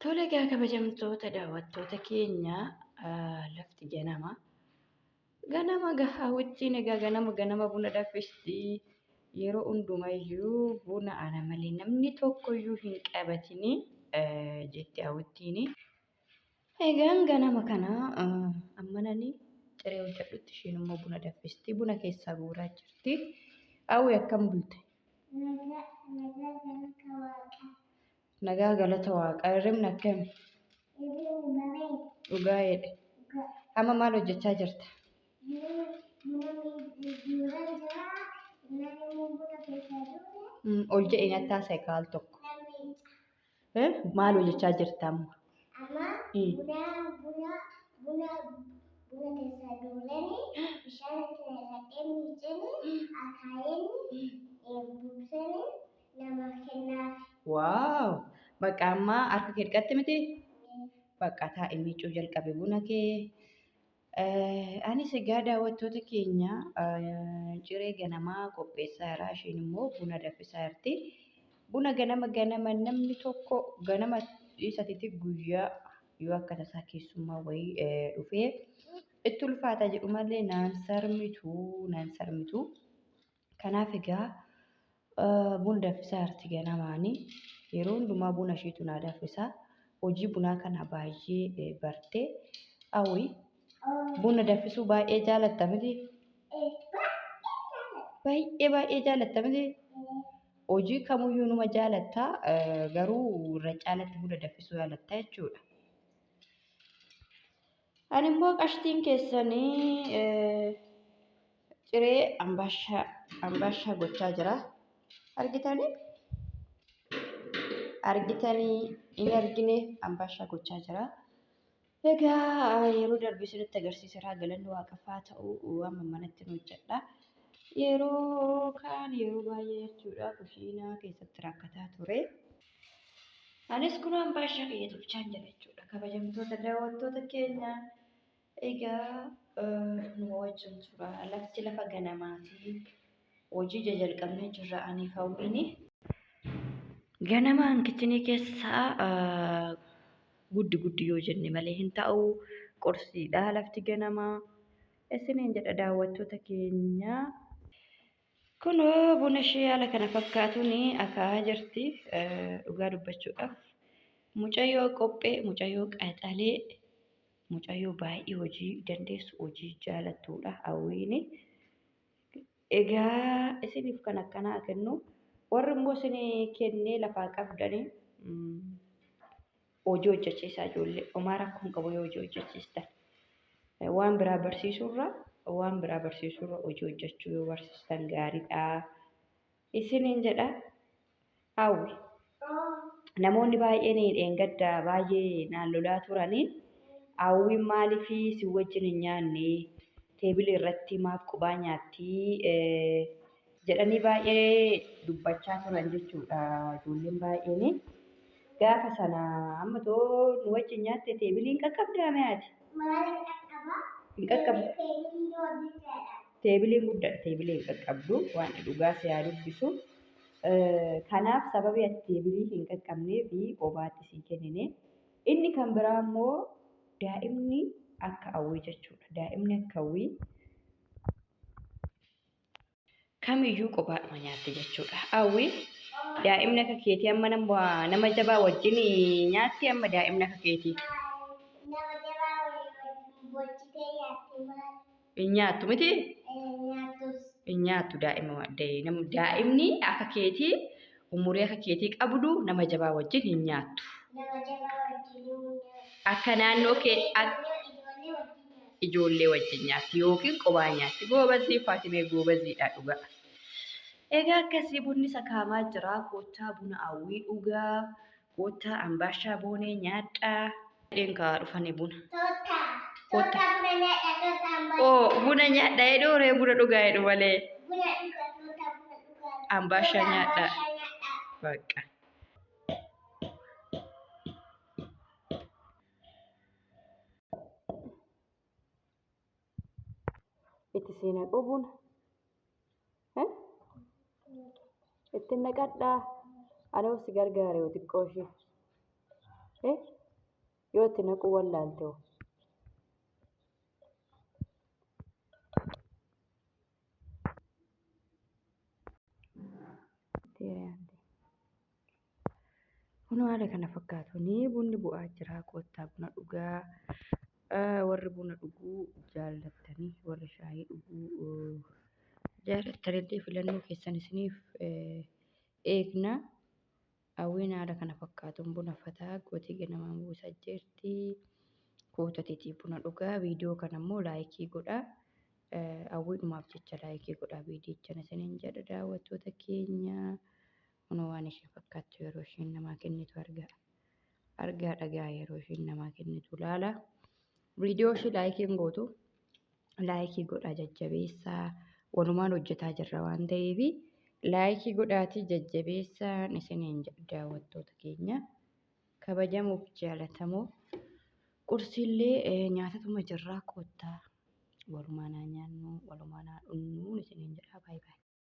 Tole egaa kabajamtoota daawwattoota keenya lafti ganama. Ganama gahaa wajjin egaa ganama ganama buna danfisti. Yeroo hundumayyuu buna ana malee namni tokkoyyuu hin qabatini jetti hawwittiin. Egaan ganama kana ammanani ciree hojjedhutti isheen immoo buna danfisti. Buna keessaa guuraa jirti. Hawwi akkam bulte? Nagaa nagaa galata waaqaa. Nagaa galata waaqaa. Hirribni akkami? Hirribni bareeda. Dhugaa jedhe. Dhugaa. Amma maal hojjechaa jirta? Buna buna guuraa jira. Namni immoo buna keessaa duure. Ol jedhee natti haasa'e kaal tokko. Namni Maal hojjechaa jirta amma? Amma buna buna buna buna keessaa duuranii bishaan itti naqadhee miicanii akaayanii buusanii namaaf kennaaf. Waaw! Bakka amma harka kee dhiqatte miti? Bakka taa'i miicuu jalqabe buna kee. Anis egaa daawwattoota keenya ciree ganamaa qopheessaa jira. Isheen immoo buna danfisaa jirti. Buna ganama ganama namni tokko ganama isatitti guyyaa yoo akka tasaa keessummaa wayii dhufee itti ulfaata jedhu malee naan sarmitu naan sarmitu. Kanaaf egaa buna danfisaa jirti ganamaani. Yeroo hundumaa buna isheetu naa danfisa. Hojii bunaa kana baay'ee barte. Hawwi buna danfisuu baay'ee jaalatta miti? Baay'ee baay'ee jaalatta miti? Hojii kamuyyuu numa jaalatta garuu irra caalatti buna danfisuu jaalatta jechuudha. Ani immoo qashtiin keessanii ciree ambaashaa ambaashaa gochaa jira. Argitanii? Argitanii hin argine ambaashaa gochaa jira. Egaa yeroo darbe isinitti agarsiiseera galanni waaqaaf haa ta'u amma manatti hojjedha. Yeroo kaan yeroo baay'ee jechuudha kushiinaa keessatti rakkataa ture. Anis kun ambaashaa kiyya tolchaan jira jechuudha. Kabajamtoota daawwattoota keenya egaa numa wajjin tura. Lafti lafa ganamaati. Hojii jajalqabnee jirra aniif hawwiini. Ganamaan kichinii keessaa guddi guddi yoo jenne malee hin ta'u. Qorsiidha lafti ganamaa. Isiniin jedha daawwattoota keenya. Kunoo buna ishee haala kana fakkaatuun akaa'aa jirti. Dhugaa dubbachuudhaaf mucayyoo qophee, mucayyoo qaxalee, mucayyoo baay'ee hojii dandeessu, hojii jaalattuudha hawwiini. Egaa isiniif kan akkanaa kennu warri immoo isinii kennee lafaa qabdanii hojii hojjechiisaa ijoollee homaa rakkoo hin qabu yoo hojii hojjechiistan. Waan biraa barsiisuurra waan biraa barsiisuurra hojii hojjechuu yoo barsiistan gaariidha. Isiniin jedha hawwi. Namoonni baay'een dheengadda baay'ee naan lolaa turanii hawwiin maaliif si wajjin hin nyaanne teebilii irratti maaf qubaa nyaatti jedhanii baay'ee dubbachaa turan jechuudha ijoolleen baay'een. Gaafa sana amma too nu wajjin nyaatte teebilii hin qaqqabdaa mee ati? Maal hin qaqqaba? Hin qaqqabdu. Teebilii guddaadha. Teebiliin guddaadha teebilii hin qaqqabdu waan dhugaa si haa dubbisu. Kanaaf sababii ati teebilii hin qaqqabnee fi qobaatti sii kennine. Inni kan biraa immoo daa'imni akka hawwii jechuudha. Daa'imni akka hawwii kamiyyuu kophaadhuma nyaatti jechuudha. Hawwi daa'imni akka keetii amma nama jabaa wajjin nyaatti amma daa'imni akka keetii. Nama jabaa wajjin bochitee nyaatti maal? Hin nyaattu miti? Nyaattus. Hin nyaattu daa'imni akka keetii umurii akka keetii qabdu nama jabaa wajjin hin nyaattu. Nama jabaa wajjin hin nyaattu. Akka naannoo kee Ijoollee wajjin nyaatti. Ijoollee wajjin nyaatti yookiin qobaa nyaatti. Goobazii Faatimee goobaziidha dhugaa. Egaa akkasii bunni sakaamaa jira. Koottaa buna hawwii dhugaa. Koottaa ambaashaa boonee nyaadhaa. Jedheen kaa dhufanii buna. Toota. Koottaa. Toota buna nyaadha toota ambaashaa. Oo buna nyaadhaa jedhu ree buna dhugaa jedhu malee. Buna dhuga toota buna dhugaa. Ambaashaa Toota nyaadhaa. ambaashaa nyaadhaa. Bakka. Itti sii naquu buna. Itti naqadhaa. Anoo si gargaare yoo xiqqoo ishee. Eh? Yoo itti naquu wallaalte hoo? Kun haala kana fakkaatuun bunni bu'aa jira. Kottaa buna dhugaa. Warri buna dhuguu jaallattanii, warri shaayii dhuguu jaallattanillee filannoo keessan isiniif eegna. Hawwiin haala kana fakkaatuun buna fataa gootee ganamaan buusaa jirti. Kootateetii buna dhugaa. Viidiyoo kana immoo laayikii godhaa. Hawwiidhumaaf jecha laayikii godhaa viidiyicha isiniin jedha daawwattoota keenya. Kunoo waan isheen fakkaattu yeroo isheen namaa kennitu argaa. Argaa dhagaa yeroo isheen namaa kennitu laala. Viidiyoo ishee laayikiin gootu laayikii godhaa jajjabeessaa. Walumaan hojjetaa jirra waan ta'eef laayikii godhaatii jajjabeessaa isiniin jedha daawwattoota keenya. Kabajamuuf jaalatamoo qursiillee nyaatatuma jirraa kottaa walumaan haa nyaannu.